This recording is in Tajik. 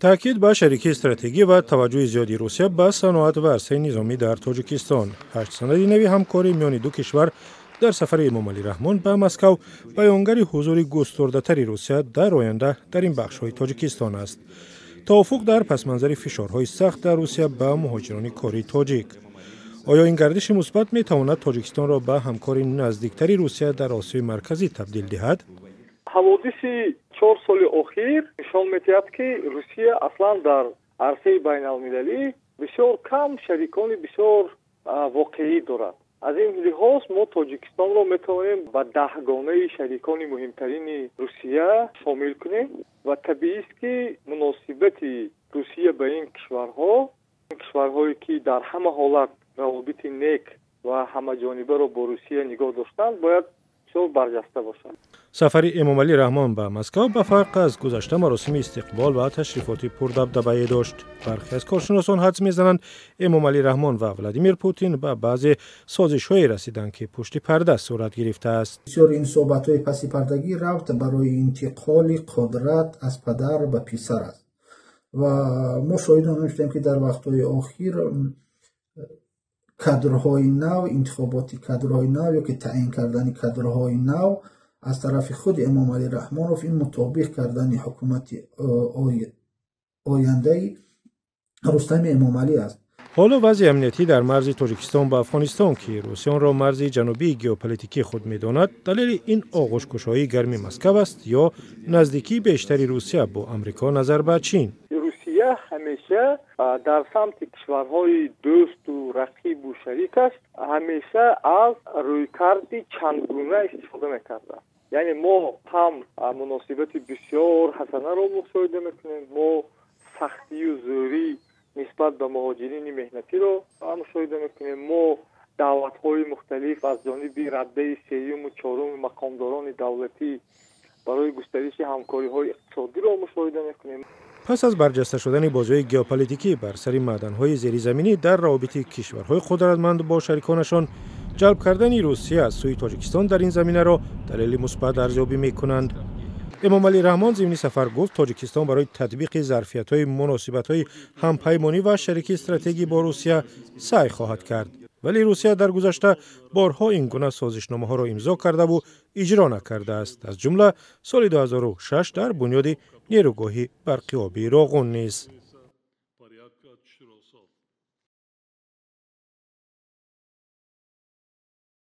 Таъкид ба шарикии стратегӣ ва таваҷҷӯҳи зиёди Русия ба саноат ва арсаи низомӣ дар Тоҷикистон. Ҳашт санади нави ҳамкорӣ миёни ду кишвар дар сафари Эмомалӣ Раҳмон ба Москав баёнгари ҳузури густурдатари Русия дар оянда дар ин бахшҳои Тоҷикистон аст. Тавофуқ дар пасманзари фишорҳои сахт дар Русия ба муҳоҷирони кории тоҷик. Оё ин гардиши мусбат метавонад Тоҷикистонро ба ҳамкори наздиктари Русия дар Осиёи Марказӣ табдил диҳад? Ҳаводиси 4 соли охир нишон медиҳад, ки Русия аслан дар арсаи байналмилалӣ бисёр кам шарикони бисёр воқеӣ дорад. Аз ин лиҳоз мо Тоҷикистонро метавонем ба даҳгонаи шарикони муҳимтарини Русия шомил кунем ва табиист, ки муносибати Русия ба ин кишварҳо, ин кишварҳое ки дар ҳама ҳолат равобити нек ва ҳамаҷонибаро бо Русия нигоҳ доштанд, бояд бисёр барҷаста бошад. Сафари Эмомалӣ Раҳмон ба Москав ба фарқ аз гузашта маросими истиқбол ва ташрифоти пурдабдабае дошт. Бархе аз коршиносон ҳадс мезананд, Эмомалӣ Раҳмон ва Владимир Путин ба баъзе созишҳое расиданд, ки пушти парда сурат гирифтааст. Бисёр ин суҳбатҳои пасипардагӣ рафт барои интиқоли қудрат аз падар ба писар аст ва мо шоҳидон мешудем, ки дар вақтҳои охир кадрҳои нав, интихоботи кадрҳои нав ё ки таъин кардани кадрҳои нав аз тарафи худи Эмомалӣ Раҳмонов, ин мутобиқ кардани ҳукумати ояндаи Рустами Эмомалӣ аст. Ҳоло вазъи амниятӣ дар марзи Тоҷикистон ба Афғонистон, ки Русия онро марзи ҷанубии геополитикии худ медонад, далели ин оғӯшкушоии гарми Москав аст ё наздикии бештари Русия бо Амрико назар ба Чин? Русия ҳамеша дар самти кишварҳои дӯсту рақибу шарикаш ҳамеша аз рӯйкарди чандгуна истифода мекардааст. Яъне мо ҳам муносибати бисёр ҳасанаро мушоҳида мекунем, мо сахтию зӯрӣ нисбат ба муҳоҷирини меҳнатиро мушоҳида мекунем, мо даъватҳои мухталиф аз ҷониби раддаи сеюму чоруми мақомдорони давлатӣ барои густариши ҳамкориҳои иқтисодиро мушоҳида мекунем. Пас аз барҷаста шудани бозиҳои геополитикӣ бар сари маъданҳои зеризаминӣ дар равобити кишварҳои қудратманд бо шариконашон, ҷалб кардани Русия аз сӯи Тоҷикистон дар ин заминаро далели мусбат арзёбӣ мекунанд. Эмомалӣ Раҳмон зимни сафар гуфт, Тоҷикистон барои татбиқи зарфиятҳои муносибатҳои ҳампаймонӣ ва шарикии стратегӣ бо Русия саъй хоҳад кард. Вале Русия дар гузашта борҳо ин гуна созишномаҳоро имзо кардаву иҷро накардааст, аз ҷумла соли 2006 дар бунёди нерӯгоҳи барқи обии Роғун низ.